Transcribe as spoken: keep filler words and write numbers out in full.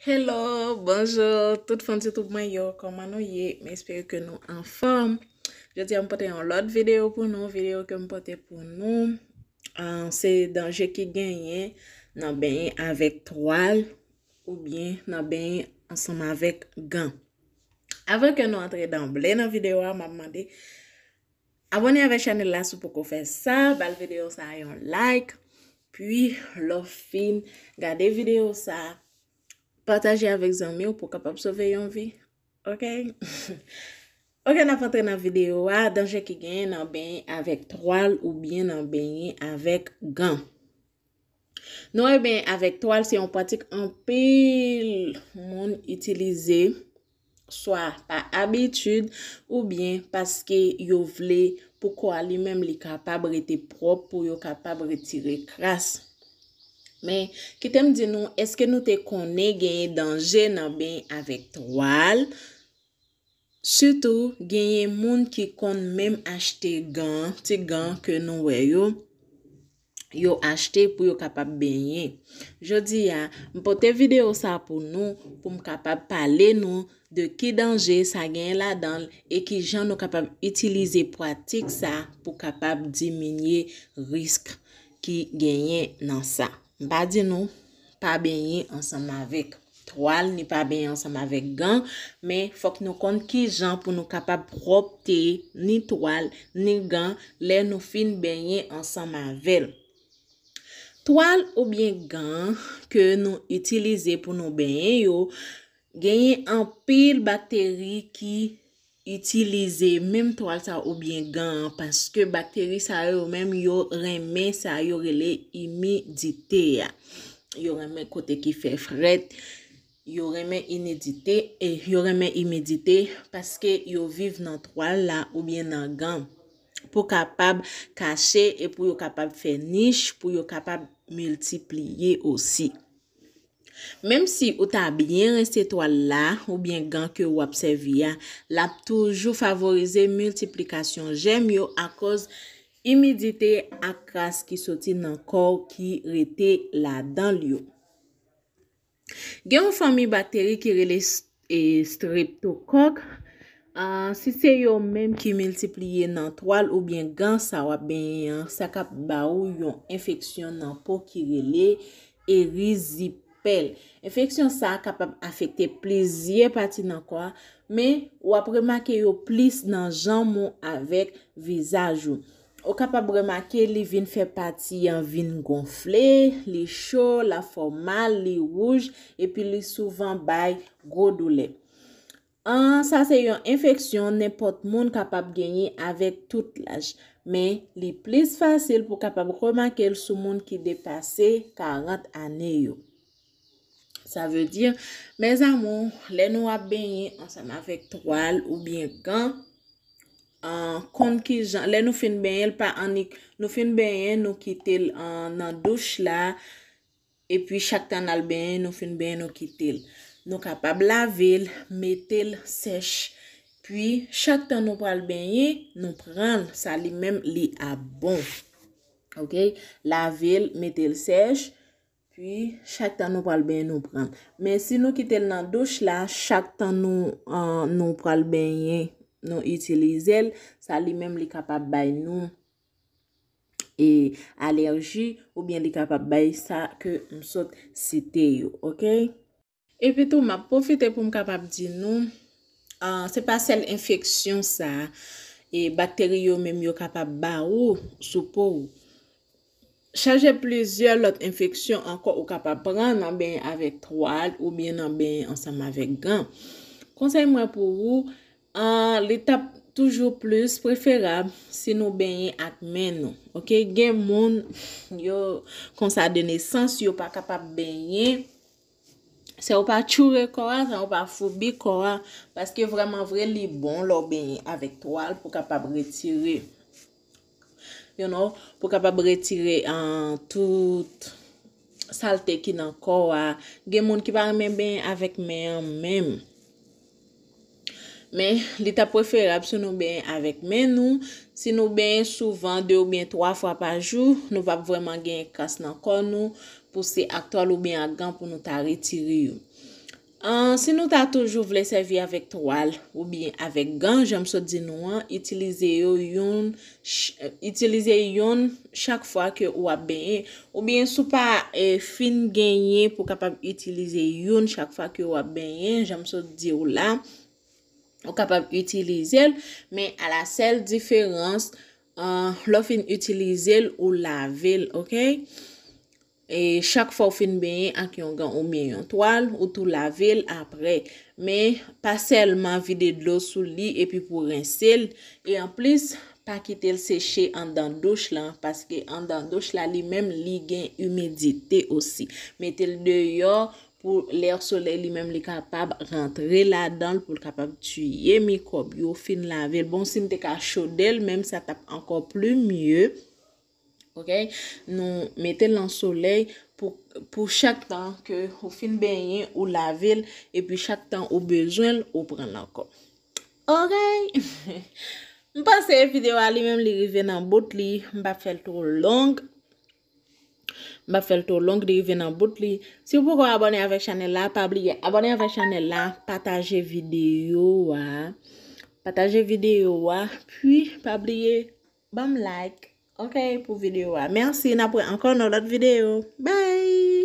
Hello, bonjou tout fan YouTube mwen yo, kòman nou ye? M espere ke nou anfòm. Jodi a m pote yon lòt videyo pou nou, videyo ke m pote pou nou, ah, se danje ki genyen nan benyen avèk twal oubyen nan benyen ansanm avèk gan. Avan ke nou antre danble nan videyo a, m ap mande abòne avèk chanèl la si w poko fè sa, ba l videyo sa a yon like, pi lè w fin gade videyo sa a, pataje avèk zanmi w pou w kapab sove yon vi. Ok? Ok, n ap antre nan videyo a, danje ki genyen nan benyen avèk twal oubyen nan benyen avèk gan. Nou wè benyen avèk twal se yon pratik anpil moun itilize, swa pa abitid oubyen paske yo vle pou kò a li menm li kapab rete pwòp, pou yo kapab retire kras. Men, kite m di nou, èske nou te konnen genyen danje nan benyen avèk twal? Sitou, genyen moun ki konn menm achte gan, ti gan ke nou wè yo, yo achte pou yo kapab benyen. Jodi a, m pote videyo sa pou nou, pou m kapab pale nou de ki danje sa genyen ladan l e ki jan nou kapab itilize pratik sa pou kapab diminye risk ki genyen nan sa. M pa di nou pa benyen ansanm avèk twal, ni pa benyen ansanm avèk gan, men fòk nou konn ki jan pou nou kapab pwòpte ni twal, ni gan lè nou fin benyen ansanm avè l. Twal oubyen gan ke nou itilize pou nou benyen yo, genyen anpil bakteri ki itilize menm twal sa oubyen gan an, paske bakteri sa yo menm yo renmen sa yo rele imidite a. Yo renmen kote ki fè frèt, yo renmen imidite, e yo renmen imidite paske yo viv nan twal la oubyen nan gan pou kapab kache e pou yo kapab fè nich, pou yo kapab miltipliye osi. Menm si ou ta byen rense twal la oubyen gan ke w ap sèvi a, l ap toujou favorize miltiplikasyon jèm yo akoz imidite ak kras ki soti nan kò w ki rete ladan l yo. Gen yon fanmi bakteri ki rele s- e streptokòk. Ah, si se yo menm ki miltipliye nan twal oubyen gan sa w ap benyen an, sa k ap ba ou yon enfeksyon nan po ki rele erizipèl. Enfeksyon sa a kapab afekte plizyè pati nan kò a, men w ap remake yo plis nan janm ou avèk vizaj ou. Ou kapab remake li vin fè pati an vin gonfle, li cho, l ap fè w mal, li wouj, epi li souvan bay gwo doulè. An, sa se yon enfeksyon nenpòt moun kapab genyen avèk tout laj, men li plis fasil pou kapab remake l sou moun ki depase karant ane yo. Sa vle di, mes amours, lè nou ap benyen ansanm avèk twal oubyen gan, an, konn ki jan, lè nou fin benyen l pa annik, nou fin benyen, nou kite l an, nan douch la, epi chak tan n al benyen, nou fin benyen, nou kite l. Nou kapab lave l, mete l sèch, pi chak tan nou pral benyen, nou pran l, sa li menm li ap bon. Ok? Lave l, mete l sèch, pi chak tan nou pral benyen, nou pran l. Men si nou kite l nan douch la, chak tan nou, an, nou pral benyen, nou itilize l, sa li menm li kapab bay nou e alèji oubyen li kapab bay sa ke m sot site yo, ok? Epi tou, m ap pwofite pou m kapab di nou, ah, se pa sèl enfeksyon sa e bakteri yo menm yo kapab ba ou sou po ou. Chaje plizyè lòt enfeksyon ankò ou kapab pran nan benyen avèk twal oubyen nan benyen ansanm avèk gan. Konsèy mwen pou ou, ah, li t ap toujou plis preferab si nou benyen ak men nou. Ok, gen moun yo konsa de nesans, yo pa kapab benyen. Se ou pa tchoure kò a, se ou pa foubi kò a, paske vrèman vre li bon lè w benyen avèk twal pou kapab retire, you know, pou kapab retire, ah, tout salte ki nan kò a. Gen moun ki pa renmen benyen avèk men an menm. Men, li ta preferab si nou benyen avèk men nou. Si nou benyen souvan, de oubyen twa fwa pa jou, nou p ap vrèman genyen kras nan kò nou pou se ak twal oubyen ak gan pou nou ta retire yo. An, si nou ta toujou vle sèvi avèk twal oubyen avèk gan, jan m sot di nou an, itilize yo youn, ch- itilize youn chak fwa ke ou ap benyen. Oubyen si w pa eh, fin genyen pou w kapab itilize youn chak fwa ke w ap benyen, jan m sot di w la, ou kapab itilize l, men a la sèl diferans, uh, lè w fin itilize l, ou lave l, oke? E chak fwa w fin benyen ak yon gan oubyen yon twal, ou tou lave l apre. Men pa sèlman vide dlo sou li epi pou rense l. E anplis, pa kite l seche anndan douch lan, paske anndan douch la li menm li gen imidite osi. Mete l deyò pou lè solèy li menm li kapab rantre ladan l, pou l kapab tiye mikwòb yo, fin lave l. Bon, si m te ka chode l menm, sa t ap ankò pli mye. Oke? Nou mete l nan solèy pou, pou chak tan ke ou fin benyen, ou lave l, epi chak tan ou bezwen l, ou pran l ankò. Oke? M panse videyo a li menm li rive nan bout li, m p ap fè l twò long. M p ap fè l twò long, li rive nan bout li. Si w poko abòne avèk chanèl la, pa bliye abòne avèk chanèl la, pataje videyo a. Pataje videyo a, pi pa bliye ban m like, oke, pou videyo a. Mèsi, n ap wè ankò nan lòt videyo. Bye!